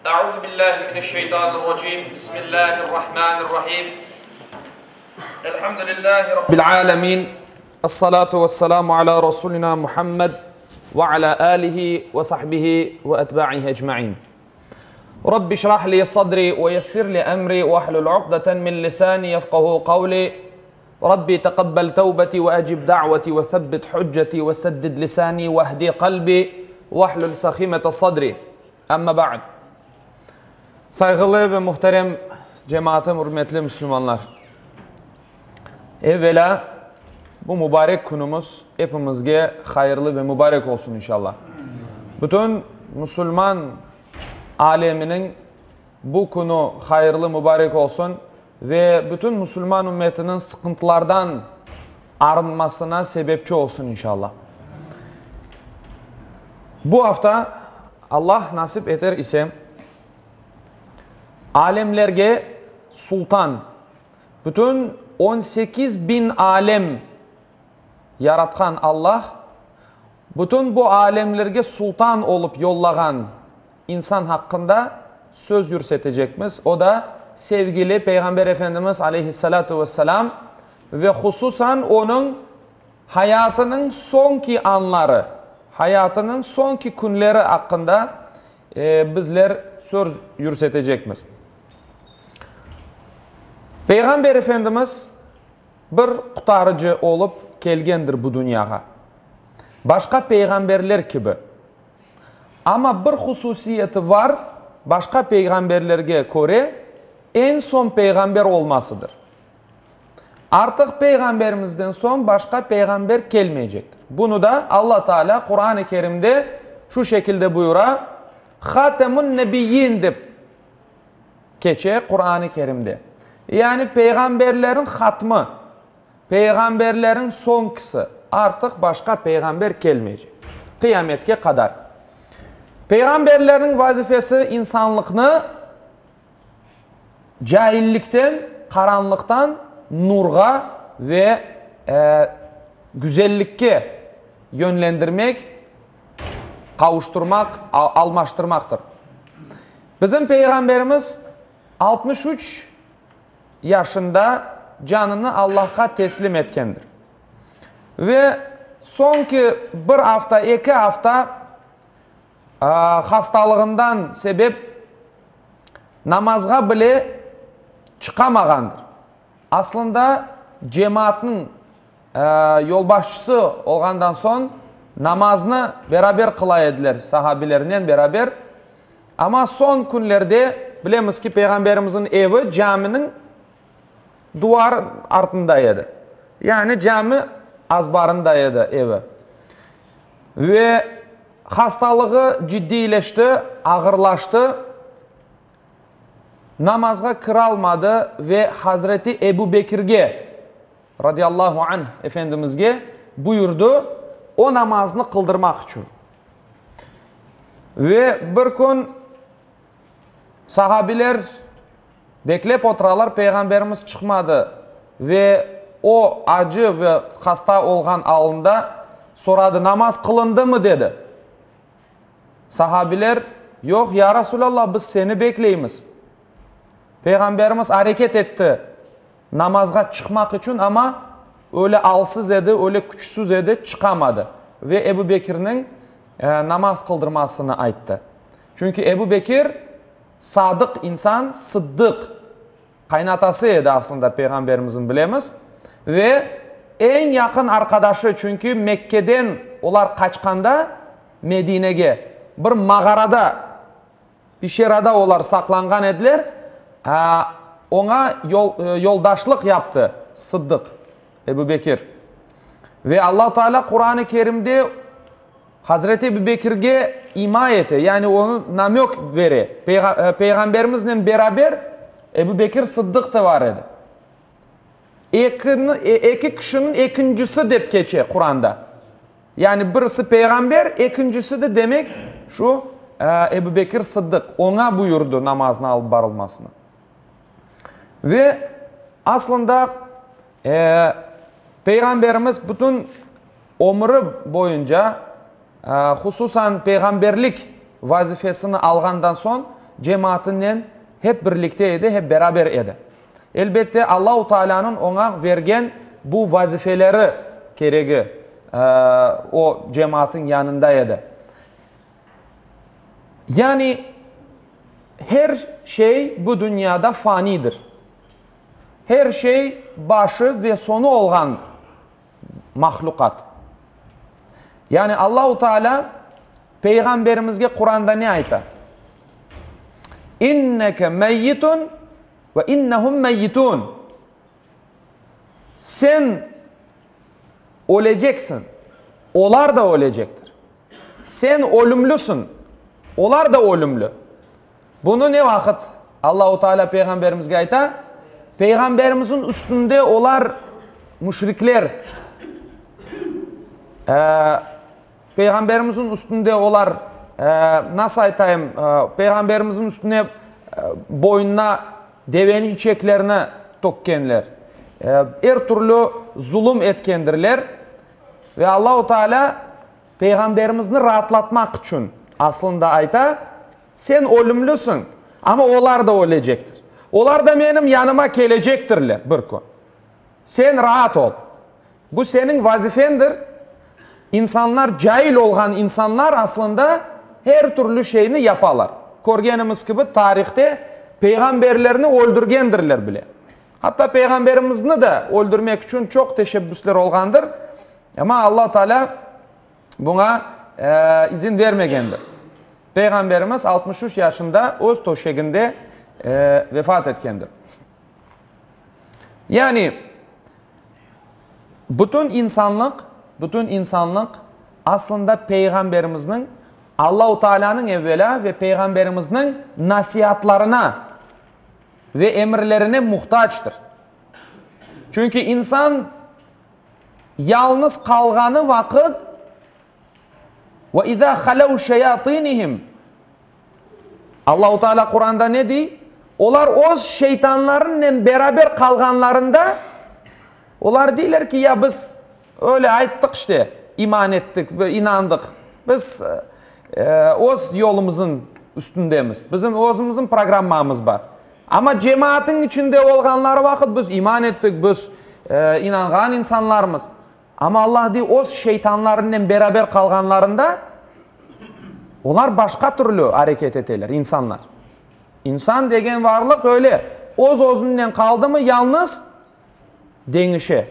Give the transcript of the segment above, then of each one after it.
Euzu billahi mineşşeytanirracim. Bismillahirrahmanirrahim. Elhamdülillahi rabbil alemin. Essalatu vesselamu ala rasulina Muhammed ve ala alihi ve sahbihi ve etba'ihi ecmain. Rabbi şrah li sadri ve yessir li emri ve ahlul uqdeten min lisani yefkahu kavli. Rabbi teqabbel tevbeti ve ecib da'veti ve sebbit hücceti ve seddid lisani ve ehdi kalbi ve ahlul sahimete sadri. Amma ba'd. Sayğılı ve muhterem cemaatım, ürmetli müslümanlar. Evvelâ bu mübarek künümiz epimizge hayırlı ve mübarek olsun inşallah. Bütün musulman aleminiñ bu künü hayırlı, mübarek olsun ve bütün musulman ümmetiniñ sıqıntılardan arınmasına sebepçi olsun inşallah. Bu afta Allah nasip eter ise alemlerge sultan, bütün 18.000 alem yaratqan Allah, bütün bu alemlerge sultan olıp yollağan insan haqqında söz yürsetecekmiz. O da sevgili Peyğamber Efendimiz aleyhissalâtu vesselâm ve hususan onıñ hayatınıñ soñki anları, hayatınıñ soñki künleri aqqında bizler söz yürsetecekmiz. Peyğamber Efendimiz bir qutarıcı olıp kelgendir bu dünyağa. Başqa peyğamberler kibi. Amma bir hususiyeti var, başqa peyğamberlerge köre, eñ soñ peyğamber olmasıdır. Artıq peyğamberimizden soñ başqa peyğamber kelmeycektir. Bunı da Alla Teala Quran-ı Kerimde şu şekilde buyura, Hatemun-nebiyyin dep keçe Quran-ı Kerimde. Yani peyğamberlerin hatmı, peyğamberlerin soñkisi, artıq başqa peyğamber kelmeycek. Qıyametke qadar. Peyğamberlerniñ vazifesi insanlıqnı caillikten, qaranlıqtan nurğa ve güzellikke yönlendirmek, qavuştırmaq, almaştırmaqtır. Bizim Peyğamberimiz 63 yaşında canını Allahqa teslim etkendir. Ve soñki bir afta, eki afta hastalığından sebep namazğa bile çıqamağandır. Aslında cemaatnıñ yolbaşçısı olğandan soñ namaznı beraber qıla ediler sahabilernen beraber. Amma soñ künlerde bilemiz ki, Peyğamberimizniñ evi caminiñ duvar artında edi. Yani cami azbarında edi evi. Ve hastalığı ciddiyleşti, ağırlaştı, namazğa kiralmadı ve Hazreti Ebu Bekirge, radiyallahu anh, Efendimizge buyurdı, o namaznı qıldırmaq içün. Ve bir kün sahabiler beklep oturalar, Peyğamberimiz çıqmadı ve o acı ve hasta olğan alında soradı, namaz qılındımı, dedi. Sahabiler, Yoq, ya Rasulallah, biz seni bekleymiz. Peyğamberimiz areket etti namazğa çıqmaq içün, amma öyle alsız edi, öyle küçsüz edi, çıqamadı. Ve Ebu Bekirniñ namaz qıldırmasını ayttı. Çünki Ebu Bekir sadıq insan, sıddıq, qaynatası edi aslında Peyğamberimizniñ, bilemiz. Ve eñ yaqın arqadaşı, çünki Mekkeden olar qaçqanda Medinege, bir mağarada, Pişerada olar saqlanğan ediler, oña yoldaşlıq yaptı Sıddıq, Ebu Bekir. Ve Allahu Teala Quran-ı Kerimde Hazreti Ebu Bekirge ima ete, yani onı namök vere. Peyğamberimiznen beraber Ebu Bekir Sıddıq da var edi. Eki kişiniñ ekincisi dep keçe Quranda. Yani birisi peyğamber, ekincisi de demek şu Ebu Bekir Sıddıq, oña buyurdı namaznı alıp barılmasını. Ve aslında Peyğamberimiz bütün ömüri boyunca, hususan peyğamberlik vazifesini alğandan soñ, cemaatinen hep birlikte edi, hep beraber edi. Elbette, Allahu Taalânıñ oña vergen bu vazifeleri keregi o cemaatın yanında edi. Yani, her şey bu dünyada fanidir. Her şey başı ve soñu olğan mahlüqat. Yani Allahu Teala Peyğamberimizge Quranda ne ayta? İnneke meyyitun ve innehum meyyitun. Sen öleceksiñ, olar da ölecektir. Sen ölümlüsiñ, olar da ölümlü. Bunı ne vaqıt Allahu Teala Peyğamberimizge ayta? Peyğamberimizin üstünde olar müşrikler, Peyğamberimizin üstünde olar, nasıl aytayım, Peyğamberimizin üstüne boynuna deveniñ içeklerini tökkenler, er türlü zulum etkendirler ve Allahu Teala Peyğamberimizni raatlatmaq içün aslında ayta, Sen ölümlüsiñ, amma olar da ölecektir. Olar da menim yanıma kelecektirler bir kün. Sen raat ol. Bu seniñ vazifendir. İnsanlar, cail olğan insanlar aslında her türlü şeyni yapalar. Körgenimiz kibi, tarihte peyğamberlerni öldürgendirler bile. Hatta Peyğamberimizni de öldürmek içün çoq teşebbüsler olğandır. Amma Alla Teala buña izin vermegendir. Peyğamberimiz 63 yaşında öz töşeginde vefat etkendir. Yani, bütün insanlıq, bütün insanlıq aslında Peyğamberimizniñ, Allahu Teala'nıñ evvelâ ve Peyğamberimizniñ nasiatlarına ve emirlerine muhtactır. Çünki insan yalnız qalğanı vaqıt, ve izâ halev şeyâtînihim, Allahu Teala Quranda ne dey? Olar öz şeytanlarınen beraber qalğanlarında, olar deyler ki, ya biz öyle ayttıq işte, iman ettik, inandıq, biz öz yolumızın üstündemiz, bizim özümizin programmamız bar. Amma cemaatın içinde olğanları vaqıt biz iman ettik, biz inanğan insanlarmız. Amma Allah dey, öz şeytanlarınen beraber qalğanlarında, olar başqa türlü areket eteler, insanlar. İnsan degen varlıq öyle, öz-özünen qaldımı, yalnız deñişe.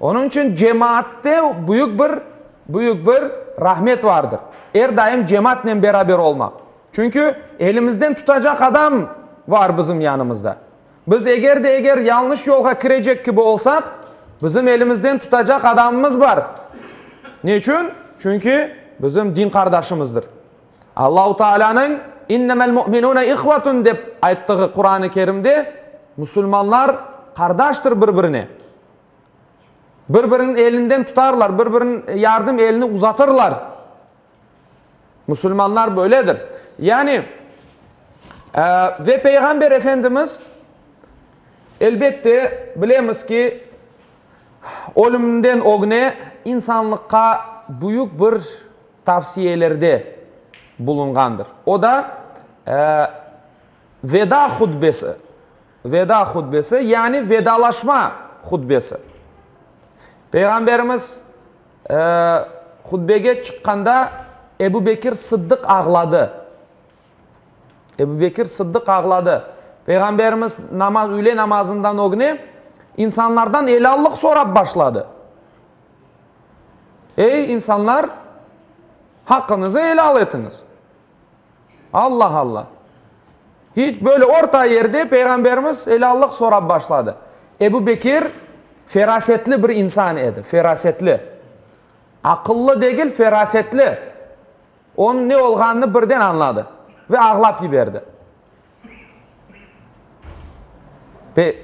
Onıñ içün cemaatte büyük bir, büyük bir rahmet vardır. Er daim cemaatnen beraber olmaq. Çünki elimizden tutacaq adam var bizim yanımızda. Biz eger de eger yañlış yolğa kirecek kibi olsaq, bizim elimizden tutacaq adamımız bar. Ne içün? Çünki bizim din qardaşımızdır. Allahu Taalanıñ İnnemel mu'minune ihvetun dep ayttığı Quran-ı Kerimde musulmanlar qardaştır bir-birine. Bir-biriniñ elinden tutarlar, bir-biriniñ yardım elini uzatırlar. Musulmanlar böyledir. Yani, ve Peyğamber Efendimiz, elbette, bilemiz ki, ölüminden ögne insanlıqqa büyük bir tavsiyelerde bulunğandır. O da, veda hutbesi, veda hutbesi, yani vedalaşma hutbesi. Peyğamberimiz Hutbege çıqqanda Ebu Bekir Sıddıq ağladı. Ebu Bekir Sıddıq ağladı. Peyğamberimiz namaz, üyle namazından ögne insanlardan elâllıq sorap başladı. Ey, insanlar, haqqıñızı elâl etiñiz. Allah, Allah! Hiç böyle orta yerde Peyğamberimiz elâllıq sorap başladı. Ebu Bekir ferasetli bir insan edi, ferasetli. Aqıllı degil, ferasetli. Onıñ ne olğanını birden añladı ve ağlap yiberdi.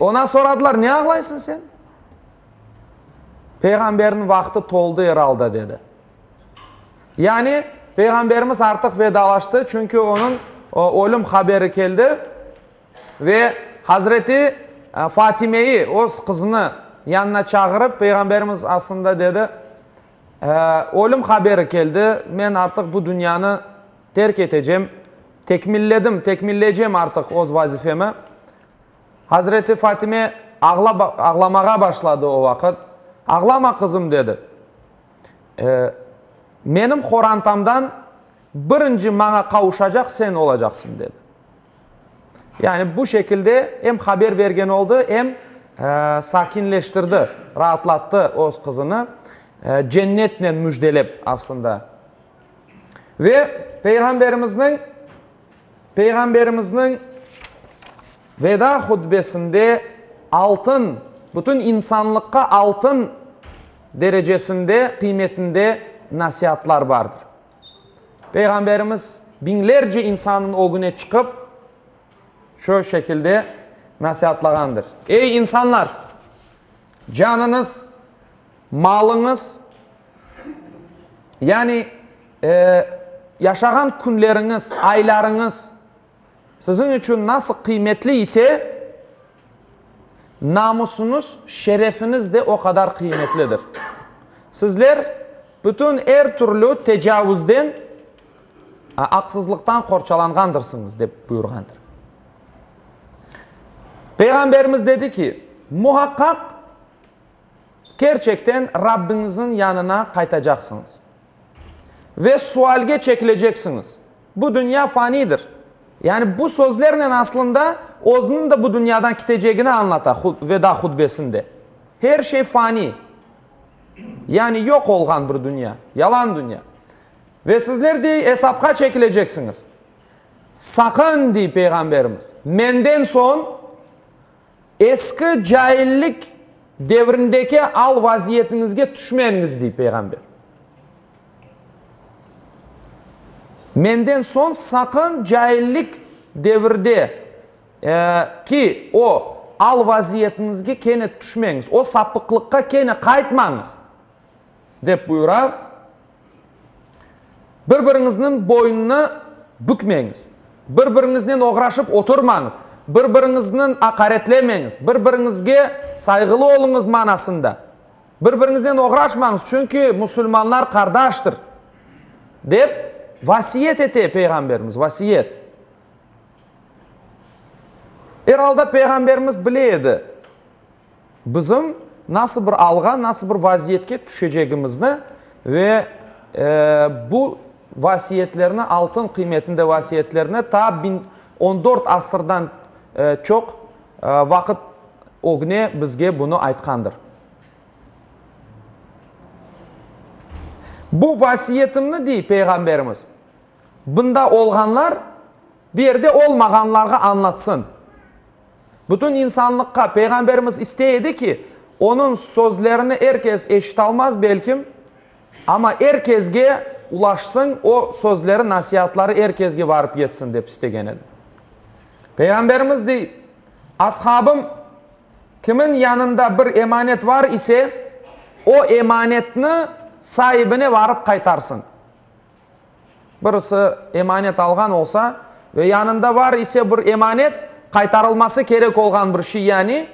Ona soradılar, ne ağlaysıñ sen? Peyğamberniñ vaqtı toldı er alda, dedi. Yani, Peyğamberimiz artıq vedalaştı, çünki onıñ ölüm haberi keldi ve Hazreti Fatimeyi, öz qızını yanına çağırıp, Peyğamberimiz aslında dedi, Ölüm haberi keldi, men artıq bu dünyanı terk etecem. Tekmilledim, tekmillecem artıq öz vazifemi. Hazreti Fatime ağlap, ağlamağa başladı o vaqıt. Ağlama, qızım, dedi. E, menim horantamdan birinci maña qavuşacaq sen olacaqsıñ, dedi. Yani bu şekilde em haber bergen oldı, em sakinleştirdi, raatlattı öz qızını, cennetnen müjdelep aslında. Ve Peyğamberimizniñ Peyğamberimizniñ veda hutbesinde altın, bütün insanlıqqa altın derecesinde, qıymetinde nasiatlar bardır. Peyğamberimiz biñlerce insannıñ ögüne çıqıp, şu şekilde nasiatlağandır, Ey, insanlar! Canıñız, malıñız, yani yaşağan künleriñiz, aylarıñız siziñ içün nasıl qıymetli ise, namusıñız, şerefiñiz de o qadar qıymetlidir. Sizler bütün er türlü tecavuzden, aqsızlıqtan qorçalanğandırsıñız, dep buyurğandır. Peyğamberimiz dedi ki, Muhaqqaq, kerçekten Rabbiñizniñ yanına qaytacaqsıñız ve sualge çekileceksiñiz. Bu dünya fanidir. Yani bu sözlernen aslında özüniñ de bu dünyadan kitecegini añlata veda hutbesinde. Her şey fani. Yani yoq olğan bir dünya, yalan dünya. Ve sizler dey esapqa çekileceksiñiz. Saqın, dey Peyğamberimiz, menden soñ eski caillik devrindeki al-vaziyetiñizge tüşmeñiz, dey Peyğamber. Menden soñ saqın caillik devirde ki o al-vaziyetiñizge kene tüşmeñiz, o sapıqlıqqa kene qaytmañız, dep buyura. Bir-biriñizniñ boynunı bükmeñiz, bir-biriñiznen oğraşıp oturmañız, bir-biriñizni aqaretlemeñiz, bir-biriñizge sayğılı oluñız manasında. Bir-biriñiznen oğraşmañız, çünki musulmanlar qardaştır, dep vasiyet ete Peyğamberimiz, vasiyet. Er alda Peyğamberimiz bile edi, bizim nasıl bir alğa, nasıl bir vaziyetke tüşecegimizni ve bu vasiyetlerni, altın qıymetinde vasiyetlerni ta 14 asırdan çoq vaqıt ögüne bizge bunı aytqandır. Bu vasiyetimni, dey Peyğamberimiz, bunda olğanlar bu yerde olmağanlarğa añlatsın. Bütün insanlıqqa Peyğamberimiz istey edi ki, onıñ sözlerini er kes eşitalmaz belkim, amma er kesge ulaşsıñ, o sözleri, nasiatları er kesge varıp yetsin dep istegen edi. Peyğamberimiz dey, Ashabım, kimin yanında bir emanet var ise, o emanetni saibine varıp qaytarsın. Birisi emanet alğan olsa ve yanında var ise bir emanet, qaytarılması kerek olğan bir şey yani,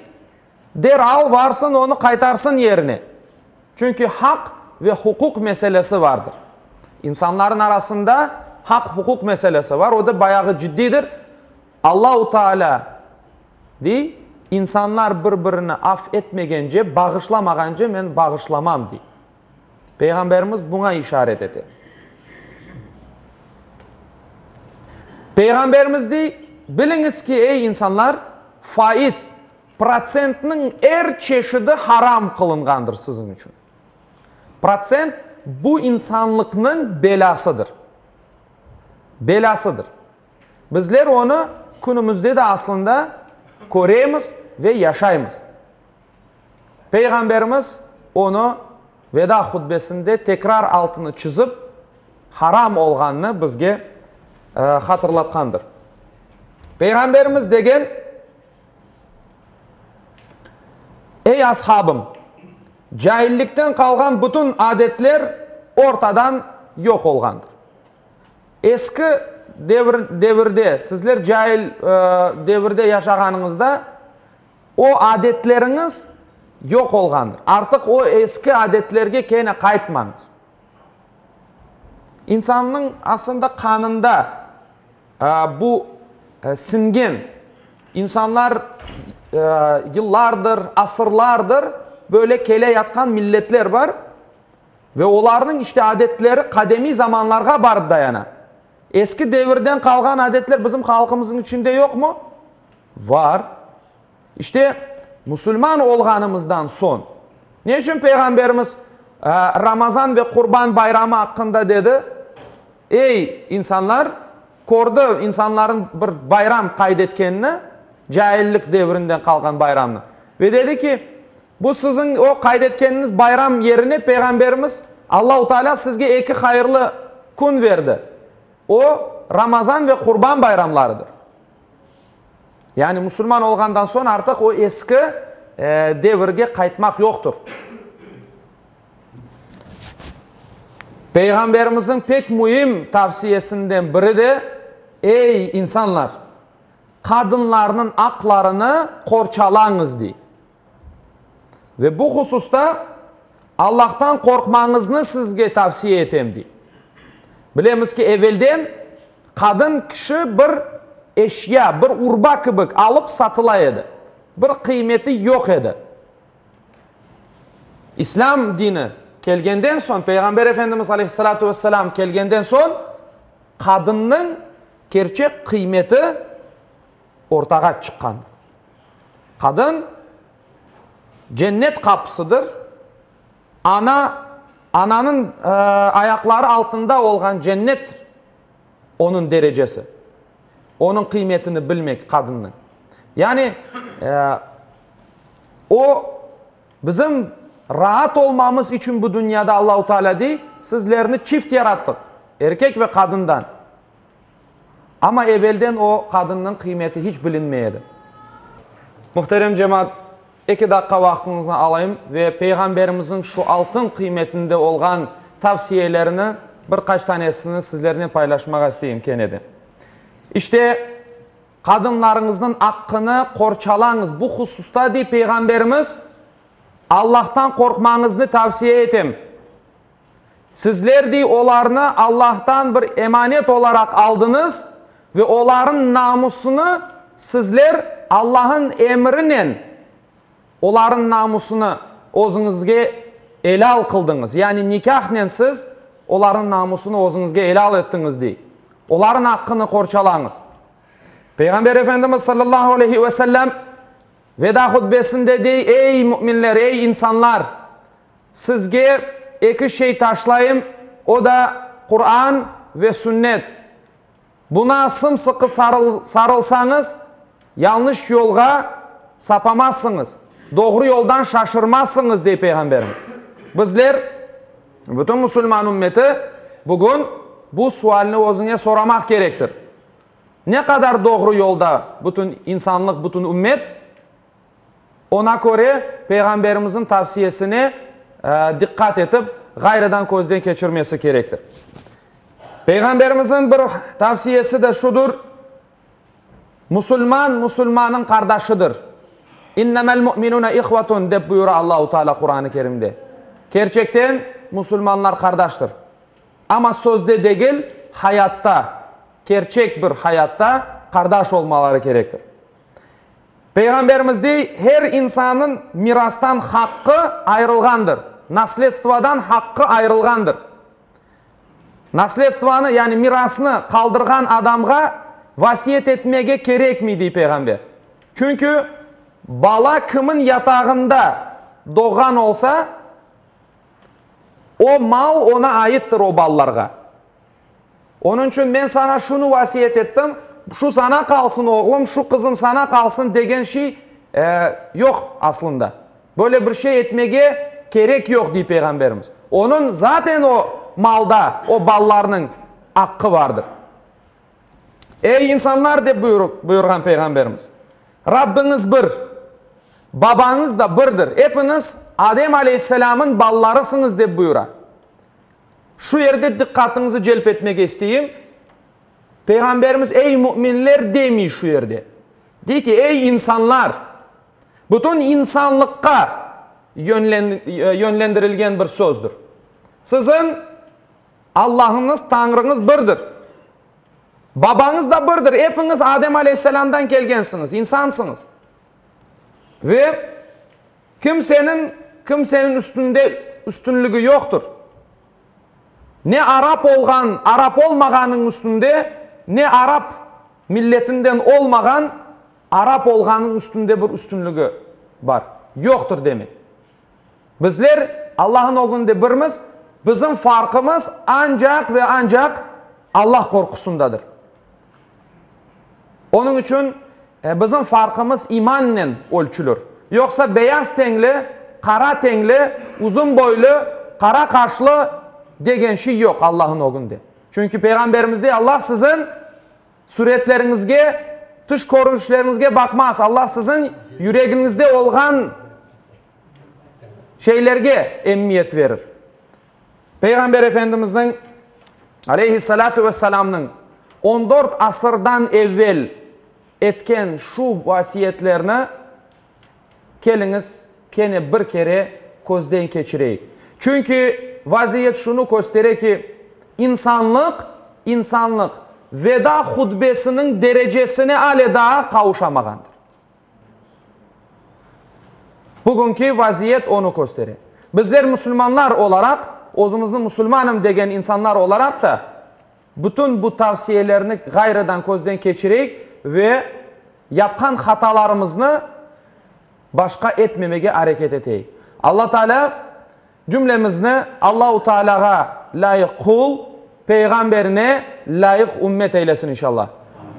deral varsın onı qaytarsın yerine. Çünki haq ve huquq meselesi vardır. İnsanların arasında haq-huquq meselesi var, o da bayağı ciddiydir. Allahu Teala dey, insanlar bir-birini af etmegence, bağışlamağance men bağışlamam dey. Peyğamberimiz buña işaret ete. Peyğamberimiz dey, Biliñiz ki, ey insanlar, faiz, protsentniñ er çeşidi haram qılınğandır siziñ içün. Protsent, bu insanlıqnıñ belâsıdır. Belâsıdır. Bizler onı künümizde de aslında köremiz ve yaşaymız. Peyğamberimiz onı Veda hutbesinde tekrar altını çizip, haram olğanını bizge hatırlatqandır. Peyğamberimiz degen, Ey ashabım, caillikten qalğan bütün adetler ortadan yoq olğandır. Eski devir, devirde, sizler cail devirde yaşağanıñızda, O adetleriñiz yoq olğandır. Artıq o eski adetlerge kene qaytmañız. İnsannıñ aslında qanında. bu siñgen, insanlar yıllardır, asırlardır böyle kele yatqan milletler bar ve olarnıñ işte adetleri qademiy zamanlarğa barıp dayana. Eski devirden qalğan adetler bizim halqımıznıñ içinde yoqmı? Var. İşte, musulman olğanımızdan soñ, ne içün Peyğamberimiz Ramazan ve Qurban bayramı aqqında dedi, Ey, insanlar, kördi insanların bir bayram qayd etkenini, caillik devrinden qalğan bayramnı, ve dedi ki, bu siziñ o qayd etkeniñiz bayram yerine Peyğamberimiz, Allahu Teala sizge eki hayırlı kün berdi, o, Ramazan ve Qurban bayramlarıdır. Yani musulman olğandan soñ artıq o eski devirge qaytmaq yoqtur. Peyğamberimizniñ pek müim tavsiyesinden biri de, Ey, insanlar, qadınlarnıñ aqlarını qorçalañız, dey. Ve bu hususta Allahtan qorqmañıznı sizge tavsiye etem, dey. Bilemiz ki, evelden qadın kişi bir eşya, bir urba kibik alıp satıla edi. Bir qıymeti yoq edi. İslâm dini kelgenden soñ, Peyğamber Efendimiz aleyhissalâtu vesselâm kelgenden soñ, qadınnıñ kerçek qıymeti ortağa çıqqandır. Qadın, cennet qapısıdır, ana, ananıñ ayaqları altında olğan cennettir onıñ derecesi, onıñ qıymetini bilmek qadınnıñ. Yani, o, bizim raat olmamız içün bu dünyada Allahu Teala dey, sizlerni çift yarattıq, erkek ve qadından. Amma evelden o qadınnıñ qıymeti hiç bilinmey edi. Muhterem cemaat, eki daqqa vaqtıñıznı alayım ve Peyğamberimizniñ şu altın qıymetinde olğan tavsiyelerini bir qaç tanesini sizlernen paylaşmağa isteyim kene de. İşte, qadınlarıñıznıñ aqqını qorçalañız, bu hususta, dey Peyğamberimiz, Allahtan qorqmañıznı tavsiye etem. Sizler, dey, olarnı Allahtan bir emanet olaraq aldıñız ve olarıñ namusını sizler Allahıñ emrinen olarıñ namusını özüñizge elâl qıldıñız. Yani nikâhnen siz olarıñ namusını özüñizge elâl ettiñiz, dey. Olarıñ aqqını qorçalañız. Peyğamber Efendimiz sallallahu aleyhi ve sellem veda hutbesinde dey, Ey, müminler, ey, insanlar! Sizge eki şey taşlayım, o da Quran ve Sünnet. Buna sım-sıqı sarılsañız, yañlış yolğa sapamazsıñız, doğru yoldan şaşırmazsıñız, dey Peyğamberimiz. Bizler, bütün musulman ümmeti, bugün bu sualni özüñe soramaq kerektir. Ne qadar doğru yolda bütün insanlıq, bütün ümmet? Oña köre, Peyğamberimizniñ tavsiyesine diqqat etip, ğayrıdan közden keçirmesi kerektir. Peyğamberimizniñ bir tavsiyesi de şudur, Musulman, musulmannıñ qardaşıdır. İnnemel mu'minune ihvetun, dep buyura Allahu Teala Quran-ı Kerimde. Kerçekten, musulmanlar qardaştır. Amma sözde degil, hayatta, kerçek bir hayatta qardaş olmaları kerektir. Peyğamberimiz dey, Her insannıñ mirastan haqqı ayırılğandır, nasledstvodan haqqı ayırılğandır. Nasledstvonı, yani mirasnı qaldırğan adamğa vasiyet etmege kerekmey, dey Peyğamber. Çünki bala kimin yatağında doğğan olsa, o mal ona aittir, o balalarğa. Onıñ içün men saña şunı vasiyet ettim, şu saña qalsın, oğlum, şu qızım saña qalsın degen şey yoq aslında. Böyle bir şey etmege kerek yoq, dey Peyğamberimiz. Onıñ zaten o malda, o ballarnıñ aqqı vardır. Ey, insanlar, dep buyurğan Peyğamberimiz, Rabbiñiz bir, babañız da birdir, epiñiz Adem aleyhisselâmıñ ballarısıñız, dep buyura. Şu yerde diqqatıñızı celp etmege isteyim, Peyğamberimiz ey müminler demey şu yerde. Dey ki, ey insanlar! Bütün insanlıqqa yönlendirilgen bir sözdür. Siziñ Allahıñız, Tañrıñız birdir. Babañız da birdir, epiñiz Adem aleyhisselâmdan kelgensiñiz, insansıñız. Ve kimseniñ kimseniñ üstünde üstünligi yoqtır. Ne arap olğan, arap olmağannıñ üstünde, ne arap milletinden olmağan, arap olğannıñ üstünde bir üstünligi bar, yoqtır demek. Bizler Allahnıñ ögünde birmiz, bizim farqımız ancaq ve ancaq Allah qorqusındadır. Onıñ içün bizim farqımız imannen ölçülir. Yoqsa beyaz tenli, qara tenli, uzun boylu, qara qaşlı degen şey yoq Allahnıñ ögünde. Çünki Peyğamberimiz dey, Allah siziñ Süretleriñizge, tış körünişleriñizge baqmaz, Allah siziñ yüregiñizde olğan şeylerge emiyet verir. Peyğamber Efendimizniñ, aleyhi-salâtu ve-selâmnıñ, on dört asırdan evvel etken şu vasiyetlerni Keliñiz, kene bir kere közden keçireyik. Çünki vaziyet şunı köstere ki, insanlıq, insanlıq veda hutbesiniñ derecesine ale daa qavuşamağandır. Bugünki vaziyet onı köstere. Bizler musulmanlar olaraq, özümizni musulmanım degen insanlar olaraq da, Bütün bu tavsiyelerni ğayrıdan közden keçireyik ve yapqan hatalarımıznı başqa etmemege areket eteyik. Alla Teala cümlemizni Allahu Tealağa lâyıq qul, Peyğamberine lâyıq ümmet eylesin inşallah.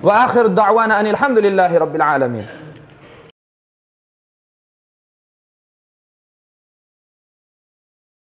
Ve ahiru da'vana enilhamdülillahi rabbil alemin.